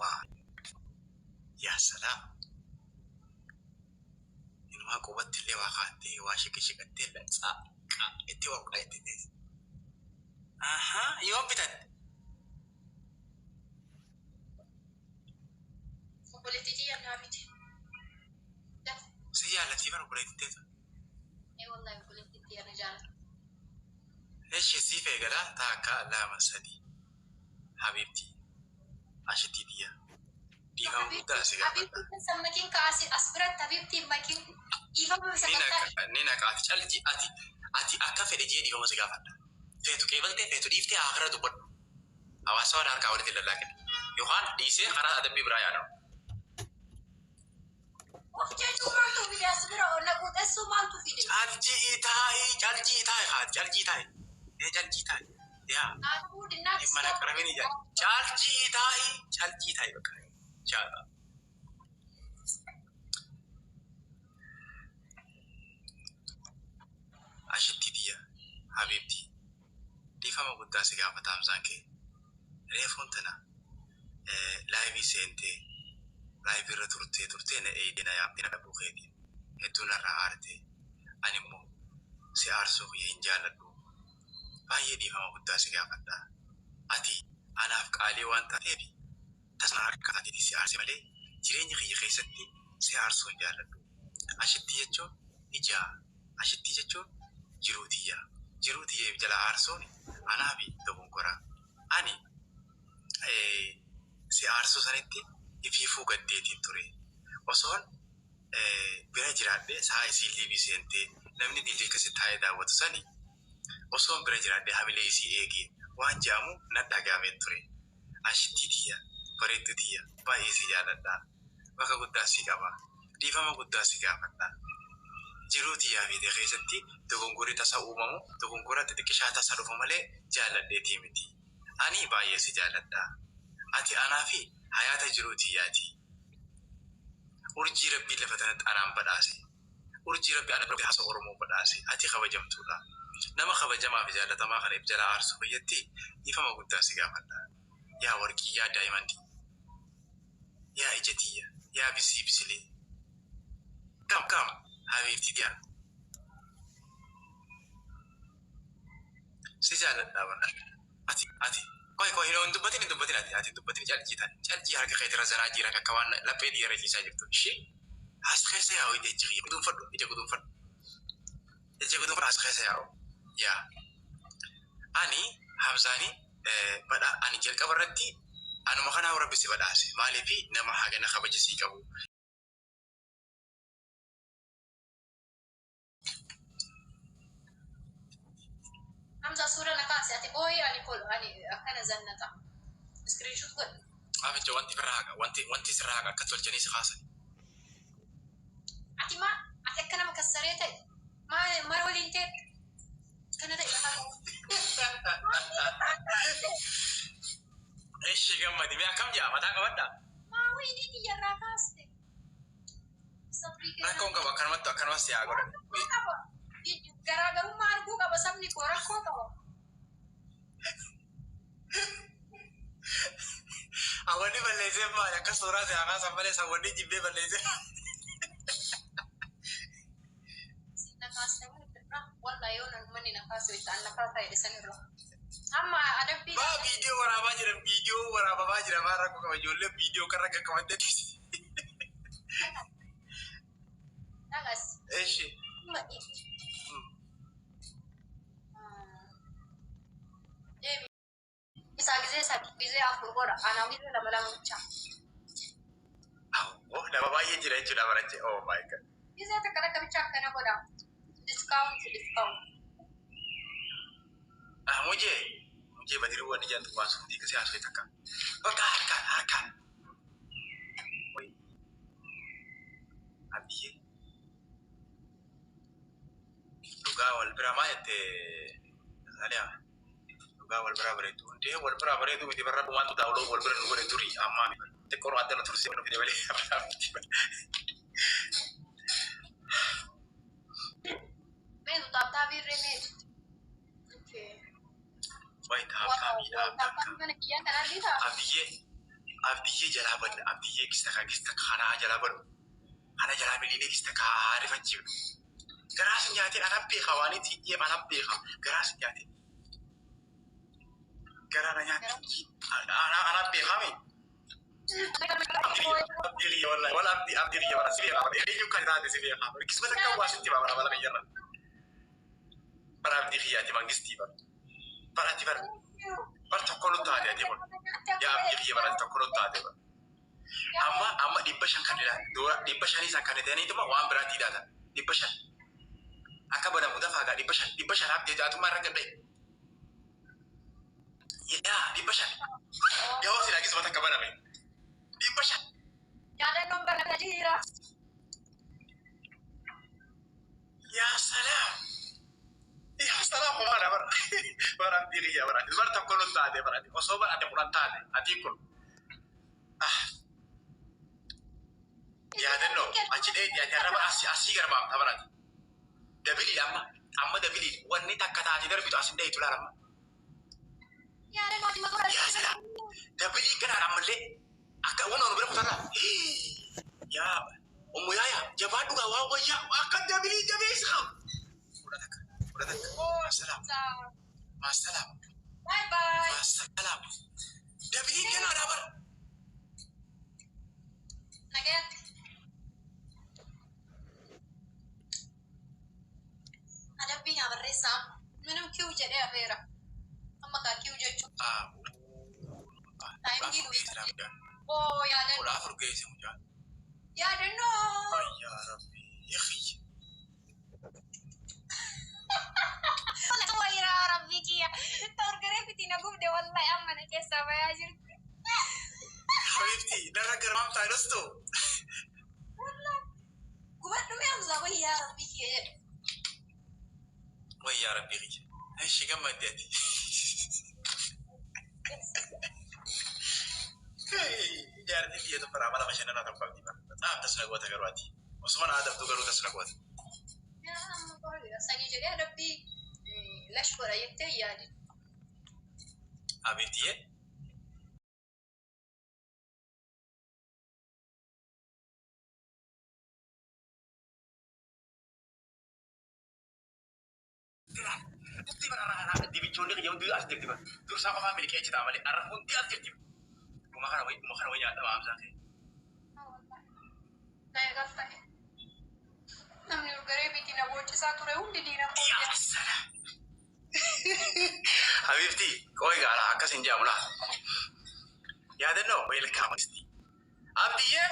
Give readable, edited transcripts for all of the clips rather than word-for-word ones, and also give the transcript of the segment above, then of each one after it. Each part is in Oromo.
Waa. Yaa salaam. Inumaa qubatti illee waa kaattee waa shiqi shiqattee latsaa itti waa qaa itti teesse. Ahaa, yoom bitatte? Obboleettii tiyya naa bite. Si jaallatii bara obboleettii teetu. Ee wallahi, obboleettii tiyya na jaalata. Eshi, siif eegala, takka, lama, sadi. Habibti. Ashitii tiyya. Dhiifama guddaa si gaafadha. Habibtii san makiin kaase as biratti, habibtii makiin dhiifama Ni sagantaa. naqa, ni naqa, ati calji, ati akka fedhe jee dhiifama si gaafadha. Feetu qeebaltee, feetu dhiiftee, akira dubbadhu. Hawaasa waan harkaa walitti lallaaqin. Yookaan dhiisee karaa adabbii biraa yaadamu. Of jechuun maaltu fide as bira na quuxessuu maaltu fide? Caljii taa'ii, caljii taa'ii, haati caljii taa'ii. Ee, caljii taa'ii. Yaa. Naafuu dinnaa. Dhimma na qaramini jaa. Caljii taa'ii, caljii taa'ii bakka. Inshallah. Ashitti tiyya, habibti, dhiifama guddaa si gaafata Hamzaan kee. Reefuun tana live seentee, live irra turtee turtee, na eeyidee, na yaamtee, na dhabuu keetiin hedduu narraa aartee, ani immoo si aarsuu kiyya hin jaalladhu. Baay'ee dhiifama guddaa si gaafadha. Ati anaaf qaalii waan taateef tasuma harka taateetii si aarse malee jireenya kiyya keessatti si aarsuu hin jaalladhu. Ashittii jechuun ijaa, ashittii jechuun jiruu tiyya. Jiruu tiyya if jala aarsuun anaafi dogongora. Ani si aarsuu sanitti ifiifuu gaddeetiin ture. Osoon bira jiraadhee, sa'a isiin live seentee namni dilli akkasi taa'ee daawwatu sani osoon bira jiraadhee hamilee isii eegee waan je'amu nan dhaga'amee ture. Ashittii tiyya, bareedduu tiyya, baay'ee si jaaladha. Bakka guddaa si qaba. Dhiifama guddaa si gaafadha. Jiruu tiyyaa fi tee keessatti dogongorri tasa uumamu dogongora xixiqqishaa tasa dhufu malee jaalladheetii miti. Ani baay'ee si jaaladha. Ati anaa fi hayaata jiruu tiyyaati. Urjii Rabbiin lafa tanatti anaan badhaase. Urjii Rabbi ana haasa Oromoo badhaase. Ati kabajamtuudha. Nama kabajamaa fi jaallatamaa kana if jalaa aarsuu fayyatti dhiifama guddaa si gaafadha. Yaa warqii, yaa diamond, yaa ija tiyya, yaa bisii bisilee. Kam kam, habiibti tiyya. Si jaalladha bara. Ati qoy qoy, hin dubbatin, hin dubbatin, ati hin dubbatin, calqii taate. Calqii harka keetirra zanaa jira akka waan laphee dhiira ciisaa jirtu. Ishee as keessa yaa'u ija kiyya guduunfadhu, ija guduunfadhu. Ija guduunfadhu, as keessa yaa'u. Yaa. Ani Hamzaani badha ani jalqaba irratti anuma kanaaf Rabbi si badhaase. Maaliif nama hagana kabaja sii qabu. Hamza, suura na kaase, ati booyi, ani kol ani akkana zannata. Screenshot godhi. Aficha wanti birraa haqa, wanti sirraa haqa akka tolchanii si kaasan. Ati maa ati akka nama kassaree ta'e maa mara waliin ta'e kana ta'e lafaa qabu. Ishi gammadi, mee akkam jaa mataa qabadhaa. Maa wayinii kiyyarraa kaaste. Sabrii keessa. Rakkoon qabu, akkanumatti akkanumas si haa godhan. Rakkoo qaba. Garaagarummaa arguu qaba sabni koo, rakkoo qaba. Hawwanni balleessee maali akka suuraa si haa kaasan malee sawwanni jibbee balleessee. Na kaaste irraa wallahi, yoo manni na kaase itti an na kaasaa jedhe sanirra. Amma adabbii. Maa viidiyoo waraabaa jiran, viidiyoo waraabamaa jira, maa rakkoo qaba, ijoollee viidiyoo karra qaqqabattee. Dhagas. Eshi. Amma deemi. Isaa gizee sadi, gizee afur godha. Anaa gizee lama lama bicha. Oh, nama baay'ee jira jechuudha barache. Oh my God. Gizee takka takka bicha akkana godha. Discount, discount. Ah, mujee. Mujee badiruu wanni jedhantu waan sun diigasee haasofee takka. Bakka harkaan harkaan. Wai. Abdiyyee. Dhugaa wal biraa maa jette Saaliyaa? Dhugaa wal biraa bareedu. Hundee wal biraa bareedu miti, barra dhumaatu daawuloo wal bira nu godhe durii ammaa miti. Xiqqoon adda nu tursee nu fide malee biraa miti. Meetu taaptaabii irree meetu. Okay. Wai taaptaabiidha. Taaptaabii mana kiyyaa kan argitaa? Abdiyyee. Abdiyyee jalaa badna. Abdiyyee gista gista kanaa jalaa badu. Kana jalaa miliinee gista kaarifachiifnu. Garaas nyaatee anaan beeka waan itti hin anaan beeka. Garaas nyaatee. Garaa na nyaatee anaan beekame. Abdii wallahi wala abdii abdii biyya bara si beeka bara eenyu kan taate si beeka bara kismata kan waa sitti bara bara biyyarra. Bara abdii kiyyaati mangistii bara. Bara ati bara bara tokko nu taate ati kun. Yaa abdii kiyya bara tokko nu taate bara. Amma amma 500 kan dura 500 san kan ta'aniituma waan biraatti hidhaatan 500. Akka banamu dafaa gaa 500 500 abdii jaatummaa irra gadhee. Yaa 500. Yaa silaa kismata akka baname. 500. Yaadannoon bara jira. Yaa salaam. Yaa salaam homaadha bara. Bara abdii kiyya bara. Bara tokko nu taate bara. Osoo bara ati kudhan taate ati kun. Yaadannoo achi dheedhi ati arraba asii asii garbaamta barati. Dabilii amma amma dabilii wanni takka taate darbitu asin dheetu laala amma. Yaa salaam. Dabilii ganaan ammallee akka waan onu bira kutarra. Yaa ummu yaaya jabaa dhugaa waa wayyaa akka dabilii jabeessa. Fudha takka fudha takka. Maasalaam maasalaam Bye bye. maasalaam. Dabilii ganaadhaa bara. Nagaatti. Adabbii naa barreessaa. Minum kiw jedhee afeera. Amma kaa kiw jechuun. 14 geesse laafidha. Oo yaadannoo. 14 geesse mucaan. Yaadannoo. Ayyaa rabbi yakhi. Wayyaa rabbii kiyya. Torgaree fitina gubde wallahi amma na keessaa bayaa jirti. Habibti narra garmaamtaa jedhastu. Gubadhu mee Hamzaa wayyaa rabbii kiyya jedhu. Wayyaa rabbii kiyya. Ishi gammadde ati. Jaartiin biyya tokko amala bashannanaa tokko qabdi bara. Bexaam tas na goota garuu ati. Osuma na adabdu garuu tas na goota. Sanii jedhee adabbii lash godha jettee yaadi. Habibtiyyee. Dibichoonni kiyya hundi as jirti bara. Dursaa qofaa miliqee achi ta'a malee arra hundi as jirti. Dhuma kana wayi dhuma kana wayi nyaadhama Hamzaa ta'e. Namni urgaree miti na boochisaa ture hundi diina koo. Yaa salaam. Habibti qoy gaara akkas hin jedhamu laa. Yaadannoo welcome. Abdiyyee.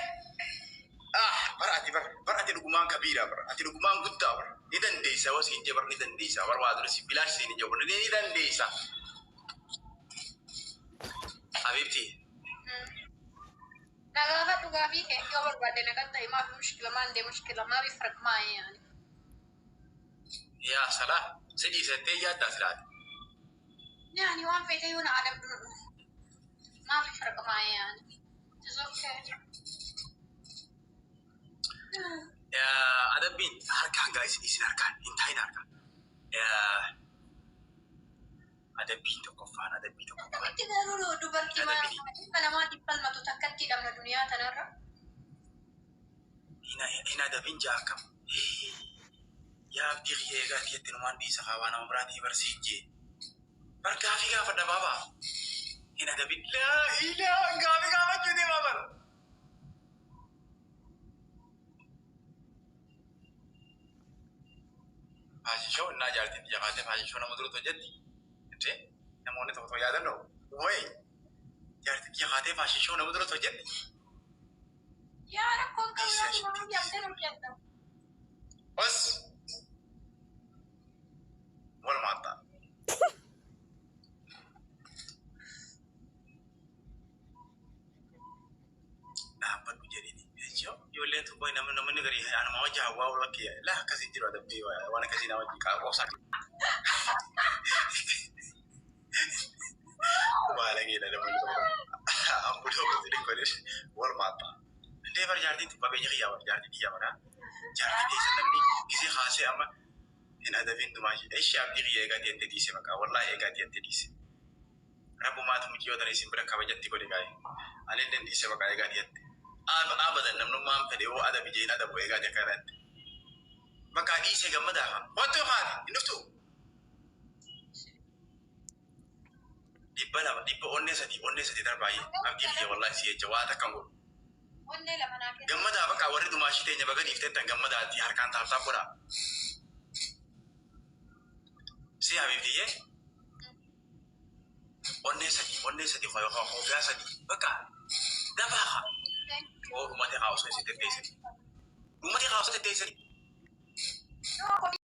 Ah bara ati bara bara ati dhugumaan kabiira bara ati dhugumaan guddaa bara ni dandeessa was hin jee bara ni dandeessa bara waa dura si bilaash siin hin jedhu ni dandeessa. Habibti. Na gaafadhu gaafii kee yoo barbaadde na qaxxa'i maafi mushkila maal dee mushkila maafi farq maa'ee yaani. Yaa salaam si dhiisettee yaaddaa silaati. Yaani waan feete yoo na adabdu maafi farq maa'ee yaani. It's okay. Adabbiin harkaan gaa isin isin harkaan hin taa'in harkaan. Adabbiin tokkoffaan adabbii tokkoffaan. Akkamitti garuu dubartii ilma namaatiif falmatu takkatti hidhamna duniyaa tanarra. Hin adabin jaa akkam. Yaa abdii kiyya eegaa tiyyatti numaan dhiisa kaa waan nama biraatii barsiin jee. Bar gaafii gaafadha baabaa. Hin adabin. Laa ilaa gaafii gaafachuu deemaa bara. Fashion show innaa jaartiin xiyya kaatee fashion show nama duratti hojjetti. Intee namoonni tokko tokko yaadannoo wayi jaartiin xiyya kaatee fashion show nama duratti hojjetti. Yaa rakkoon qabu yaa yaaddan hojjedha. Bas walumaa ta'a. Dhaabbadhu jedhini. Ijoolleen tokko namni namni garii anuma wajji hawwaa oolu akka laa akkas hin jiru adabbii waan akkasii nama wajji qoosaa. Baalageedha namoonni tokko. Ambuloo gosi dhiqqoodhe walumaa ta'a. Indee bar jaartiin tun qabeenya kiyyaa bar jaartiin kiyyaa bara. Jaartiin keessa namni gisee kaasee amma hin adabin dumaa ishee. Ishee abdii kiyya eegaa deemtee dhiise maqaa wallaahi eegaa deemtee dhiise. Rabbumaatu mucayyoo tana isin bira kabajatti godhe gaa'e. Anillee dhiise baqa eegaa dhiyatte. Abadan namnummaan fedhe yoo adabi jeen adabu eegaa akka irratti. Bakka dhiise gammadaa haa. Wanti haati hin dhuftu. 200 dhibba onnee sadii darbaayee abdii biyya wallahi si jecha waa takkan godhu. Onnee lama naa kenna. Gammadaa bakka warri dumaashii teenya baga dhiiftettan gammadaatti harkaan tap tap godhaa. Si habiibtiyyee onnee sadii hoofiyaa sadii bakka dafaa haa. Oo dhumate haa osoo isin tetteessanii. Dhumate haa osoo tetteessanii. Yoo